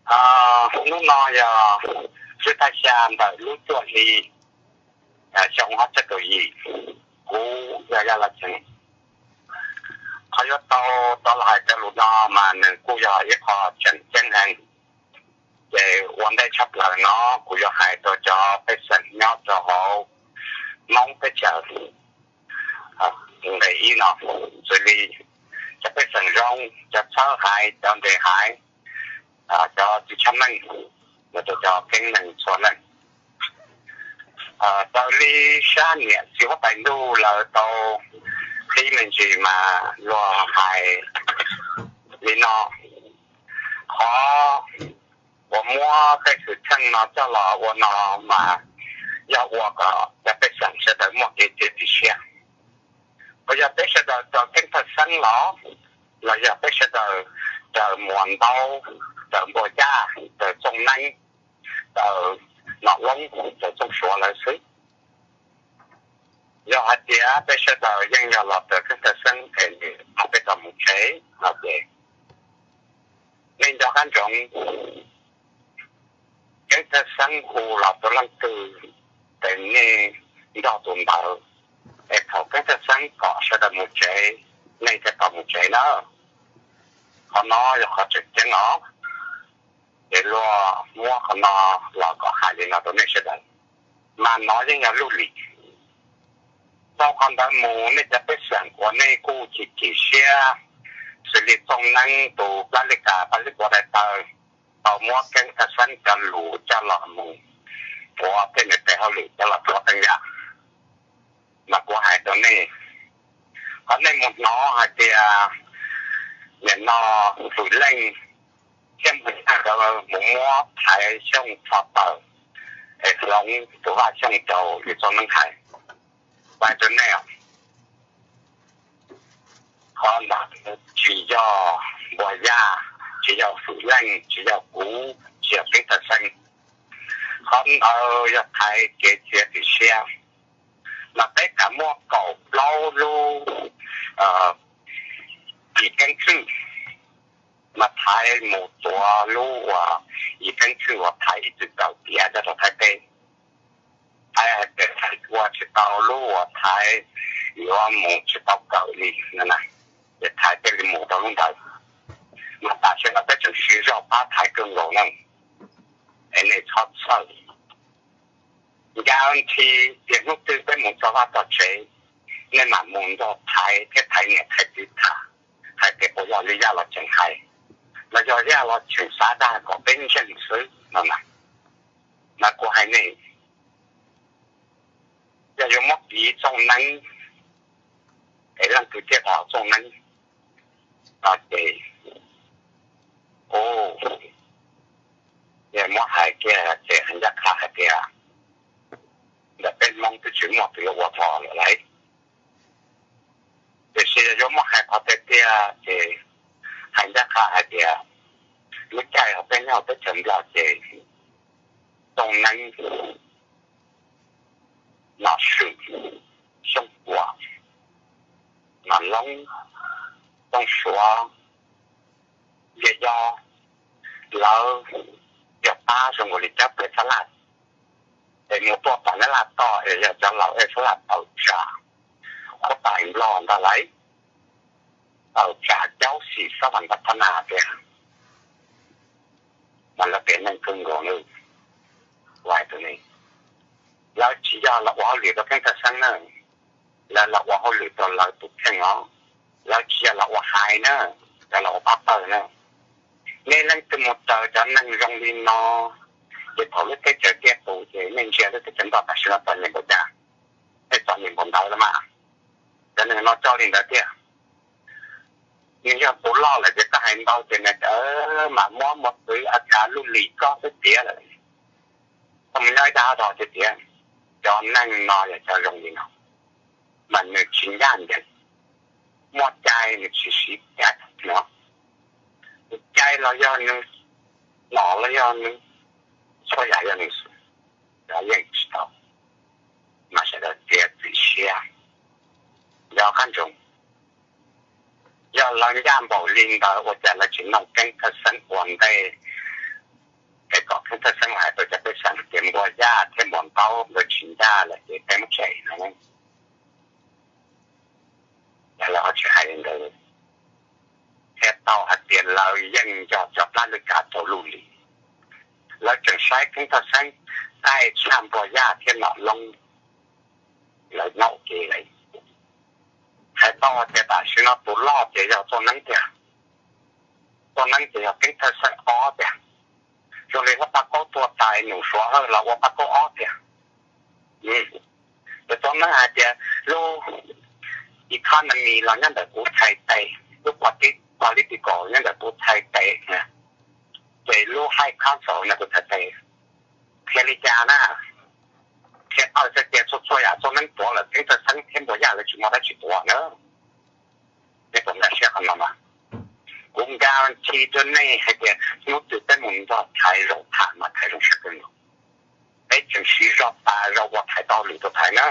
Hnub no yog lub thaj xya ntawm lub cuaj hli xyoo ob txhiab kaum yim. Kuv yog Yaj Laj Cheem. Qhov yuav tau rov los hais cov lus no mas nws kuj yog ib qho tseem ceeb heev. Ces ua ntej tshaj plaws no kuv yuav hais rau cov pej xeem nyob rau hauv Hmoob teb chaws nqe ib no, xws li cov pej xeem zoo, cov txhawb haiv, cov nres haiv, cov tsis tshaj meej, los rau cov keeb neeg txhua leej. Raws li sab niam txiv huab tais ntuj lawv tau qhib me ntsis mas luag hais li no: qhov uas muab tej xwm txheej no coj los ua no mas yog ua kom cov pej xeem sawv daws muaj kev txiav txim siab. Puas yog peb sawv daws raws Keeb Thawj Xeeb los, los yog peb sawv daws raws Muas Ntaub, raws Npua Yaj, raws Txooj Neeb, raws Nom Loob, raws Txooj Suav lawv xwb? Yog hais tias peb sawv daws yeej yog los raws Keeb Thawj Xeeb es nws pab peb tau mus tsev no ces nej nco qab ntsoov, Keeb Thawj Xeeb hu los rau leej twg, ces nej nrog tus ntawd, es thaum Keeb Thawj Xeeb kom sawv daws mus tsev, nej thiaj tau mus tsev na. Qhov no yog qhov tseem ceeb os. Ces luag muab qhov no los kom hais li no rau nej sawv daws, mas no yeej yog lub lim. Tau qhov ntawd mus nej cov pej xeem uas nej kuj chim chim siab, xws li Txooj Neeb tus plab li kas pab li kua daim tawv, tau muab Keeb Thawj Xeeb cov lus coj los mus tuav tej niam tais hauj lwm coj los tuav teej yam. Mas kuv hais rau nej, qhov nej mus hnov hais tias nim no Fwm Leej thiab Npua Yaj nkawd mus muab Thaiv Xyooj txhos taws es hloov tus Vaj Xyooj rau li Txooj Neeb hais, hais rau nej, qhov ntawd tsis yog Npua Yaj, tsis yog Fwm Leej, tsis yog kuv, tsis yog Keeb Thawj Xeeb. Qhov ntawd yog Thaiv kev txiav txim siab. Mas peb kam muaj kaum plaub lub yim keeb tswj, mas Thaiv mus tuav lub uas yim keeb tswj uas Thaiv ib txwm kawm tiav coj rau Thaib teb. Thaiv hais tias Thaiv ua tsis tau lub uas Thaiv yuav mus tsis tau kawm li no na, ces Thaiv thiaj li mus rau lub ntawd. Mas tam sim no peb tseem siv zog pab Thaiv kawg nkaus na, es nej txhob txhawj. Nkag nthi tias hnub twg peb mus txog vaj txog tsev, nej mam mus nrog Thaiv thiab Thaiv niam Thaiv txiv tham, hais tias puas yog li Yaj Laj Cheem hais, los yog Yaj Laj Cheem xav dag kom peb ntseeg xwb no na. Mas kuv hais nej, yog yuav muab piv Txooj Neeb, es leej twg thiaj tau Txooj Neeb no ces, u, yog muab hais kiag ces hais ncaj qha hais tias ntawm peb Hmoob twb tsis muaj tus yuav ua tau lawm lauj. Tiam sis yog yuav muab hais qhov tiag tiag ces hais ncaj qha hais tias lub caij uas peb nyob teb chaws Nplog ces Txooj Neeb, Nom Swm, Xyooj Kuam, Nom Loob, Txooj Suav, Yaj Yob, lawv yog pab zoo nkaus li cab peb xab laj, es mus tuaj tom Nyab Laj toj es yog cov laus ej xab laj tawm tsam, qhuab tais Nplog ntag lauj, tawm tsam caub xim xab vas ntas thab nas tiag. Mas lawv tias neeg kawg nkaus na, lawv tsis yog los ua hauj lwm rau Keeb Thawj Xeeb na, lawv los ua hauj lwm rau lawv tus kheej os. Lawv tsis yog los ua haiv na, lawv los ua pab pawg na. Nej leej twg mus raws cov neeg zoo li no, ces thaum lub teb chaws tiaj tus ces nej ntsia lub teb chaws Nplog tam sim no txom nyem npaum cas, nej txom nyem npaum ntawd los mas. Cov neeg no coj li ntawd tiag. Nws yog tus loj lawm ces koj hais ntau ces nws mam muab mus txwv a cas lub lim kob xwb tiav lawm. Tau mus nyob ib dag dag ces tiav. Cov neeg no yog cov zoo li no, mas nws tsis ncaj ncees, muaj cai nws tsis siv cai no. Cai los yog nws, nom los yog nws, txhua yam yog nws xwb, cov yeej tsis tau. Mas sawv daws txiav txim siab, nco qab ntsoov. Yog lawv ncaj npaum li ntawd ua cas lawv tsis noog Keeb Thawj Xeeb ua ntej tsis ncaj lawm ces peb muab tshem no. Ces lawv ho tsis hais li ntawd, thiaj tau hais tias lawv yeej yog cov plab lwj kav rau luj lis. Lawv tseem saib Keeb Thawj Xeeb taij tshaj Npuag Yaj thiab Nom Loob, lawv nyob ua ke lawm. Hais tau tias tam sim no tus loj ces yog Txooj Neeb tiag, Txooj Neeb ces yog Keeb Thawj Xeeb ob tiag. Zoo li Huab Tab Kaub tuag tas Num Suav Hawj los ua Paj Kaub ob tiag. Ces Txooj Neeb hais tias lub economy los nyob ntawm kuv txhais tes, lub political nyob ntawm kuv txhais tes, ces lub high council nyob kuv txhais tes. Qhia li cas na? Qhia tawm xwb tias txhua txhua yam Txooj Neeb tuav lawm, Keeb Thawj Xeeb thiab Npuag Yaj lawv tsis muaj dab tsi tuav na. Nej puas nkag siab qhov no mas? Kuv guarantee rau nej hais tias hnub twg peb mus nrog Thaiv Zoov tham mas Thaiv Zoov siab kawg nkaus. Peb tseem siv zog tas zog ua Thaiv txoj hauj lwm rau Thaiv na.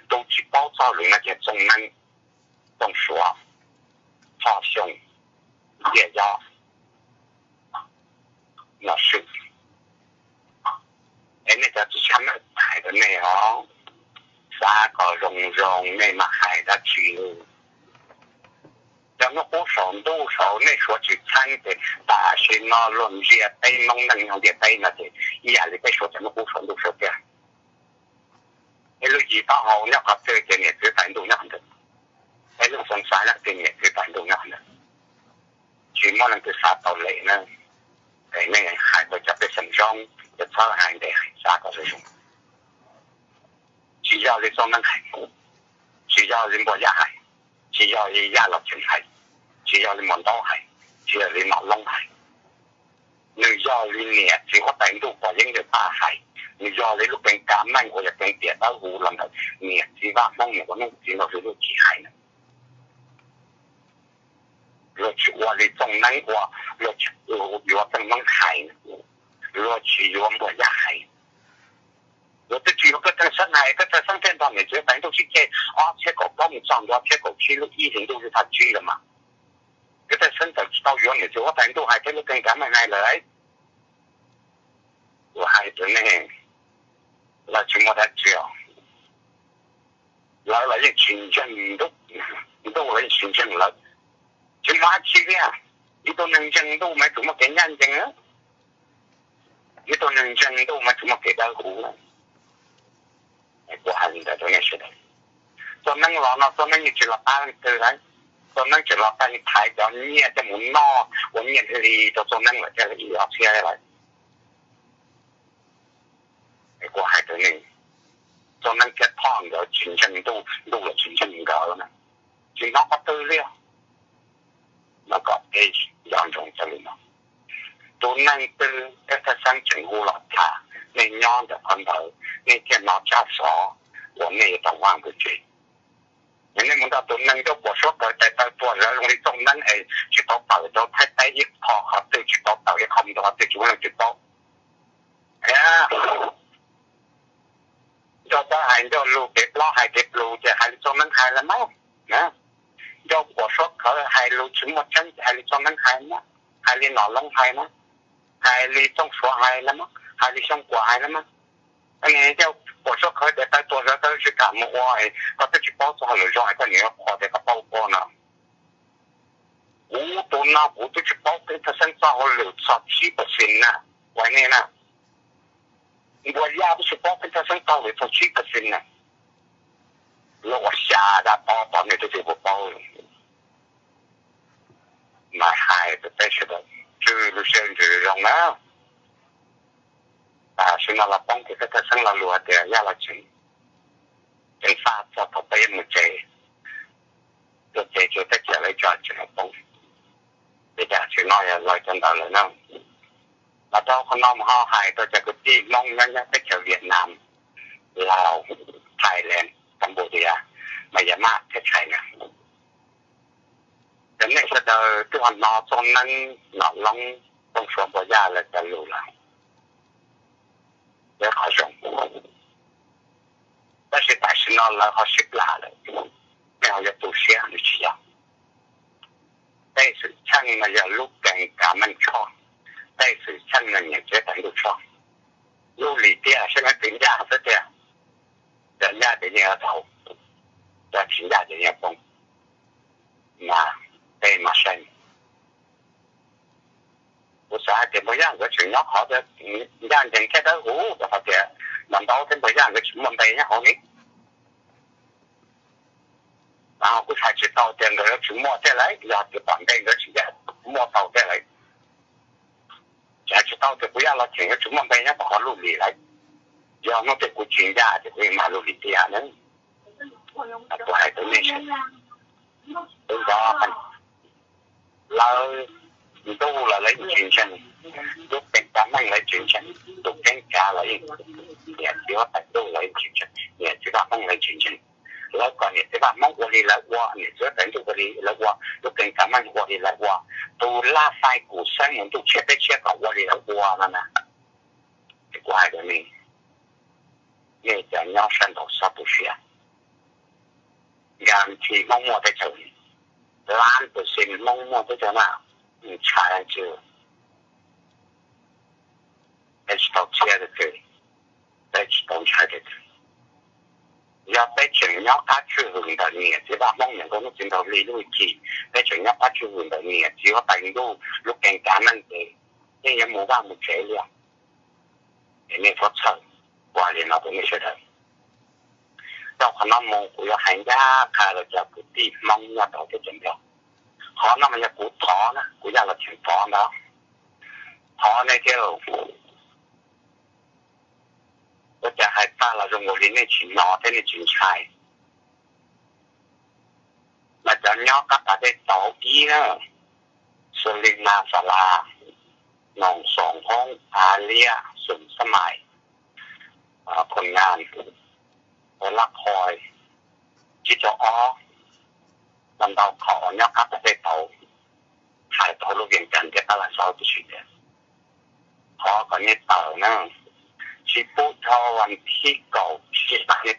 Tus tsis paub txoj hauj lwm no ces Txooj Neeb, Txooj Suav, Thoj Xyooj, Ntiaj Yob, Nom Swm. Es nej cov tsis tshaj meej hais rau nej os, xav kom zoo zoo nej mam hais dab tsi. Cov hnub qub saum ntuj saud nej suav tsis txheeb ces tam sim no luag ntsia peb Hmoob neej nyob ntiaj teb no ces ib yam li peb suav cov hnub qub saum ntuj saud tiag. Peb lub yim taub hau nyob qhov twg ces niam txiv tais ntuj nyob qhov ntawd. Peb lub xeev xav nyob qhov twg niam txiv tais ntuj nyob qhov ntawd. Tsis muaj leej twg xav tau li na. Es nej hais rau cov pej xeem zoo, ces txhob hais ntev, xav kom zoo zoo. Tsis yog li Txooj Neeb hais, tsis yog li Npuag Yaj hais, tsis yog li Yaj Los Tsees hais, tsis yog li Muas Ntaub hais, tsis yog li Nom Loob hais. Nws yog li niam txiv huab tais ntuj pog Yeeb Ntxwg Paj hais, nws yog li lub Keeb Kav Meej uas yog keeb tiam dawb huv los ntawm niam txiv Vaj Hmoob niam ua hnub txiv nrog Hwj Luj Chim hais na. Luag tsis ua li Txooj Neeb ua, luag tsis yuav Txooj Neeb hais, luag tsis yuav Npuag Yaj hais. Luag twb tsis yuav Keeb Thawj Xeeb hais, Keeb Thawj Xeeb thiaj nrog niam txiv tais ntuj sib ceg ob txhiab kaum plaub mus txog ntua ob txhiab kaum tsib lub ib hlis ntuj xyoo thaj tsib los mas. Keeb Thawj Xeeb txawm tsis tau yuav niam txiv huab tais ntuj hais thiab lub Keeb Kav Meej hais lawm. Kuv hais rau nej, lawv tsis muaj dab tsi os. Lawv los yeej tsis ntseeg ntuj, ntuj los yeej tsis ntseeg lawv. Tsis muaj dab tsi li. Ib tug neeg ntseeg ntuj mas yuav tsum muaj kev ncaj ncees, ib tug neeg ntseeg ntuj mas yuav tsum muaj kev dawb huv. Kuv hais li ntawd rau nej sawv daws. Txooj Neeb los no Txooj Neeb yeej tsis los pab leej twg lawm. Txooj Neeb tseem los pab Thaiv cov nyiaj coj mus noj ua nyiaj hli rau Txooj Neeb lawm thiaj li ib ob txhiab lawm. Kuv hais rau nej, Txooj Neeb thiab Thoj nkawd tsis ntseeg ntuj, ntuj los tsis ntseeg nkawd na, tsis hnov qhov twg li. No kom peb nco ntsoov cov lus no. Tus neeg twg peb thaj xeeb tseem hu los tham, nej nyob ntawm qhov ntawd nej thiaj hnov tsab xov uas nej yuav tau vaj ntawd tsev. Yog nej mus nrog tus neeg ncauj puas suab kawv tais taw tuag zawv zoo li Txooj Neeb es tsis tau tawm rau Thaib teb ib qho qhov twg, tsis tau tawm ib qho mus rau qhov twg tsis muaj leej twg paub. Ncauj dawb hais ncauj lug, kev plob hais kev plus ces hais li Txooj Neeb hais los mas. Ncauj puas suab kawv hais lus tsis muaj tseeb ces hais li Txooj Neeb hais mas, hais li Nom Loob hais mas, hais li Txooj Suav hais los mas, hais li Xyooj Kuam hais los mas. Ncauj puas suab kawv tais taw tuag zawv tawv tsis kam mus ua, koj twb tsis paub txoj hauj lwm zoo es koj niam yuav qhuas tias koj paub ua no. Kuv tus no kuv twb tsis paub Keeb Thawj Xeeb txoj hauj lwm txog tsib percent na, ua nej na. Npuas Yaj twb tsis paub Keeb Thawj Xeeb txoj hauj lwm txog tsib percent na. Lub uas xya dab tob tod nej twb tsis paub. Mas hais rau peb sawv daws tswj lub siab ntsws zoo na. Tam sim no los poob ces Keeb Thawj Xeeb lo lus hais tias Yaj Los Tsees, tseem faj txog thaum peb yuav mus tsev, tuaj tsev tsuas teb chaws lawv tso tseem poob. Ces tam sim no yog lawv cov ntawd lawm na. Los rau qhov no mus ho hais rau cov kwv tij Hmoob nyob nyob teb chaws Vietnam, Laos, Thailand, Cambodia, Myanmar thiab China. Cov nej sawv daws twb ho hnov Txooj Neeb, Nom Loob, Txooj Suav, Npuas Yaj lawv cov lus lawm, lawv qhov zoo. Tab sis tam sim no lawv ho sib plam lawm, nej ho yuav tu siab nws tsis yog. Tej xwm txheej no yog lub Keeb Kav Meej tshoj, tej xwm txheej no niam txiv tais ntuj tshoj. Lub lim tiaj saib leej twg ncaj xwb tiag. Cov ncaj ces yeej yuav tau, cov tsis ncaj ces yeej poob. Mas tej mas saib, kuv xav hais tias Npawg Yaj nkawd tseem nyob qhov ncaj ncees thiab dawb huv, rau qhov tias Npawg Ntaub thiab Npawg Yaj nkawd tsis muaj npe nyob hauv ni. Kuv hais tsis tau tias nkawd yuav tsis muaj thiab lawm, yog tias pom npe nkawd tsis ncaj, muaj tau thiab lawm. Hais tsis tau tias kuv Yaj los tseem yuav tsis muaj npe nyob tom qhov Luj Lis lawm. Yog hnub twg kuv tsis ncaj ces kuv yeej mag Luj Lis tiag na. Kuv hais rau nej, lawv ntuj los lawv yeej tsis ntseeg, lub keeb kav meej lawv tsis ntseeg, tus keeb kav los yeej, niam txiv huab tais ntuj los yeej tsis ntseeg, niam txiv vaj Hmoob lawv tsis ntseeg. Lawv kom niam txiv vaj Hmoob ua li lawv ua, niam txiv huab tais ntuj ua li lawv ua, lub keeb kav meej ua li lawv ua, tus laj fais kum xeeb mus ntuj tshiab peb tshiab kom ua li lawv ua no na. Ces kuv hais rau nej, nej cov nyob sab nraud txhob tu siab, guarantee Hmoob muaj teb chaws, lab percent Hmoob muaj teb chaws na, ntshai tsis, peb tsis tau txhiab, peb tsis tau ntshai. Yog peb tseem nyob qab tswj hwm ntawm niam txiv vaj Hmoob, niam nkauj hnub txiv nraug hli lub hwj chim, peb tseem nyob qab tswj hwm ntawm niam txiv huab tais ntuj lub keeb kav meej ces yeej yuav mus vaj mus tsev li. Es nej txhob txhawj, kuv hais li no rau nej sawv daws. Dhau qhov no mus kuv yuav hais ncaj qha rau cov kwv tij Hmoob nyob rau teb chaws Nplog. Qhov no mas yog kuv thov na, kuv Yaj los tseem thov ntag, thov nej thiab. Ua cas hais tag los zoo nkaus li nej tsis hnov thiab nej tsis ntshai. Mas cov nyob qab pas dej tauv ib na, Xus Lis Nas Xas Las, Noom Xoom Hoob, Av Liab, Xoom Xab Mais, Khon Nyas, Laj Qhoi, Tsib Caug Ob, los ntau qhov uas nyob qab pas dej tauv, hais tau lub Vias Cas thiab Pab Laj Xauv tib si tias, thov kom nej tawm na, tsis pub dhau vas thib kaum tsib, nej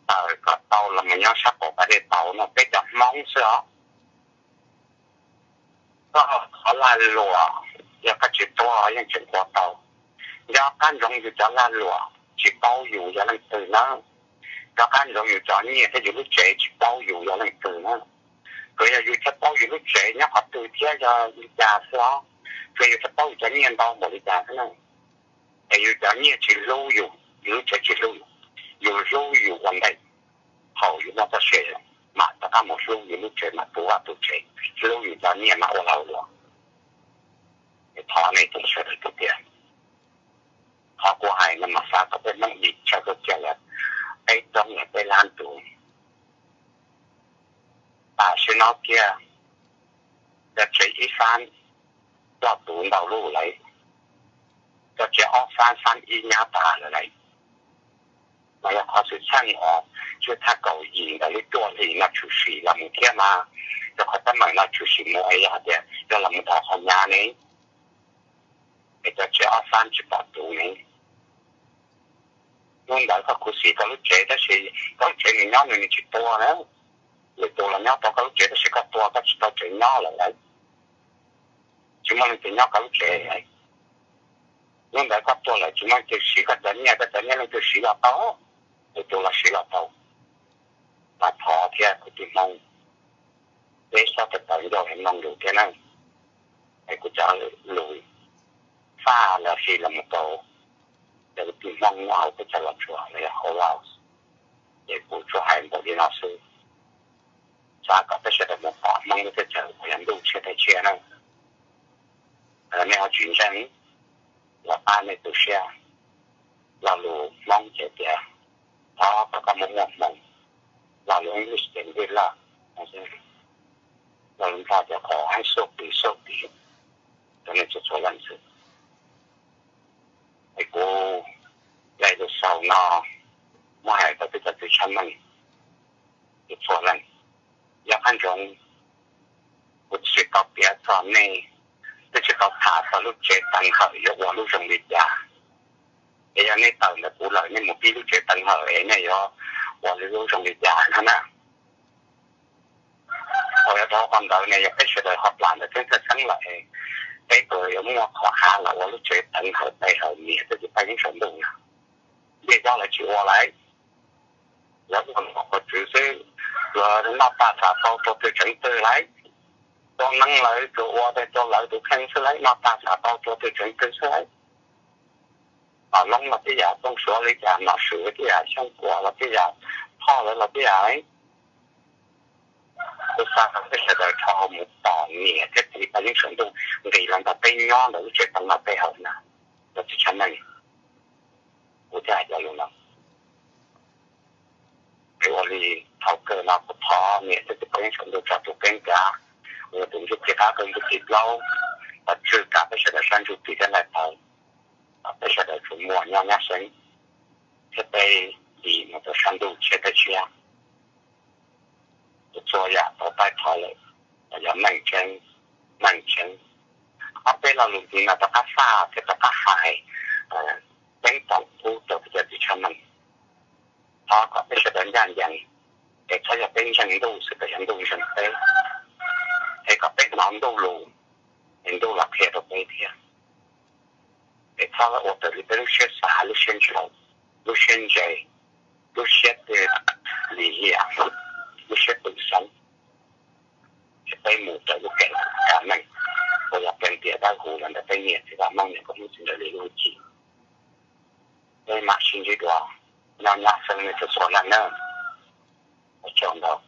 tawm kom tau los mus nyob sab qaum pas dej tauv no, peb cov Hmoob xwb os. Koj qhov lag luam, yog koj tsis tuag yeej tseem ua tau. Nco qab ntsoov yus cov lag luam tsis paub yus yog leej twg na. Nco qab ntsoov yus cov nyiaj thiab yus lub tsev tsis paub yus yog leej twg na. Tsuas yog yus thiaj paub yus lub tsev nyob qhov twg thiab yog li cas xwb os. Tsuas yus thiaj paub yus cov nyiaj ntau npaum li cas xwb na. Es yus cov nyiaj tsis hlub yus, yus lub tsev tsis hlub yus, yus hlub yus ua ntej, thaum yus muaj txoj sia mam rov qab mus hlub yus lub tsev, mam tu vaj tu tsev, hlub yus cov nyiaj mam ua lag luam. Thov nej sawv daws tiag tiag, qhov kuv hais no mas xav kom peb Hmoob dim tshaj kawg kiag li, peb roob li peb lab ntuj. Tam sim no kiag, cov tsev ib fab loj tus ntau lub lawm, cov tsev ob fab fab ib nyab tas lawm lauj. Mas yog qhov xwm txheej uas tshwj thaj kaum yim ntawm lub cuaj hlis no tshwm sim los mus thiab mas, yog qhov teeb meem no tshwm sim mus es yog hais tias yog los mus dhau qhov nyab ne, es cov tsev ob fab tsis pom tus ne. Hnub ntawd koj khuv xim koj lub tsev tab sis koj lub tsev nws nyob nws nws tsis tuag na. Lwm tus los nyob tau koj lub tsev tab sis koj tuag koj tsis tau tsev nyob lawm lauj. Tsis muaj leej twg nyob koj lub tsev. Hnub ntawd koj tuag lawm tsis muaj leej twg siv koj cov nyiaj, koj cov nyiaj leej twg siv los tau, lwm tus los siv los tau. Mas thov thiab kwv tij Hmoob, peb txhob tawv tawv ncauj es mloog lus thiab na. Es kuv cov lus faj los sis los mus rau cov kwv tij Hmoob nyob hauv teb chaws Los Tsuas los yog hauv Laos, ces kuv tsuas hais npaum li no xwb. Xav kom peb sawv daws mus pom Hmoob lub teb chaws uas yog ntuj tshiab teb tshiab na. Nej ho tsis ntseeg los pab nej tu siab. Lo lus Hmoob ces tias, thov kom koj muaj muaj hmoo. Lo lus English ces good luck. Lo lus Nplog ces qhov heeb soj pis soj pis. Rau nej txhua txhua leej xwb. Es kuv zaj lus xaus no muab hais rau peb cov txiv tshaj meej txhua leej. Nco qab ntsoov, kuv twb tsis tau piav txog nej, twb tsis tau tham txog lub tsev teev hawm yuav ua lub zoo li cas. Es yog nej tawm ntawm kuv lawm nej mus pib lub tsev teev hawm es nej yuav ua lub zoo li cas no na. Thaum yuav dhau qhov ntawd ne yog peb sawv daws ho plam ntawm keeb txheej xeeb lawm, peb puas yuav muaj qhov hav los ua lub tsev teev hawm pej hawm niam thiab txiv paj yeeb saum ntuj no? Ntiaj teb lawv tsis ua lawm. Lawv ua nom ua tswv xwb, tsuas noj tag xav tau rau twg tseev twg lauj. Tau neeb lawv tsuas ua rau lawv tus kheej xwb lauj, noj tag xav tau rau twg tseev twg xwb lauj. Nom loob los tib yam, tooj suav li cas, nom swm los tib yam, xyoob kuas los tib yam, phoj lawv los tib yam. Kuv xav kom peb sawv daws rho mus tos niam thiab txiv paj yeeb saum ntuj nqis los nrog peb nyob ntawm lub tsev tau no tej hauv na, cov txiv tshav neej. Kuv thiaj hais cov lus no. Es ua li thaum kawg no kuv thov niam thiab txiv paj yeeb saum ntuj tso tus keeb kav, tus ntsuj plig qab, tus ntsuj plig plaub, los tswj kav peb sawv daws sab ntsuj plig thiab nqaij tawv, peb sawv daws tsuas muaj nyob nyab xeeb, thiab peb dim mus rau sab ntuj tshiab teb tshiab. Txhua yam tau taij thov lawm, yog meej tseeb, meej tseeb. Ob peb lo lus ntxiv no rov qab faj thiab rov qab hais ceeb toom pub rau peb cov txiv tshav neej. Thov kom peb sawv daws ncaj ncees, es txhob yog peb ntseeg ntuj xwb, kom yog ntuj ntseeg peb, es kom peb hnov ntuj lus, es ntuj los qhia rau peb thiab. Es txhob ua raws li peb lub siab xav, lub siab ntshaw, lub siab ntse, lub siab lim hiam, lub siab pwm xeeb, es peb mus raws lub kev kav meej uas yog plees tiam dawb huv los ntawm peb niam txiv vam meej niam pog tub txiv ntawd li lub hwj chim. Peb mam sib ntsib dua, nyob nyab xeeb nej txhua txhua leej nawb. Ua tsaug ntau.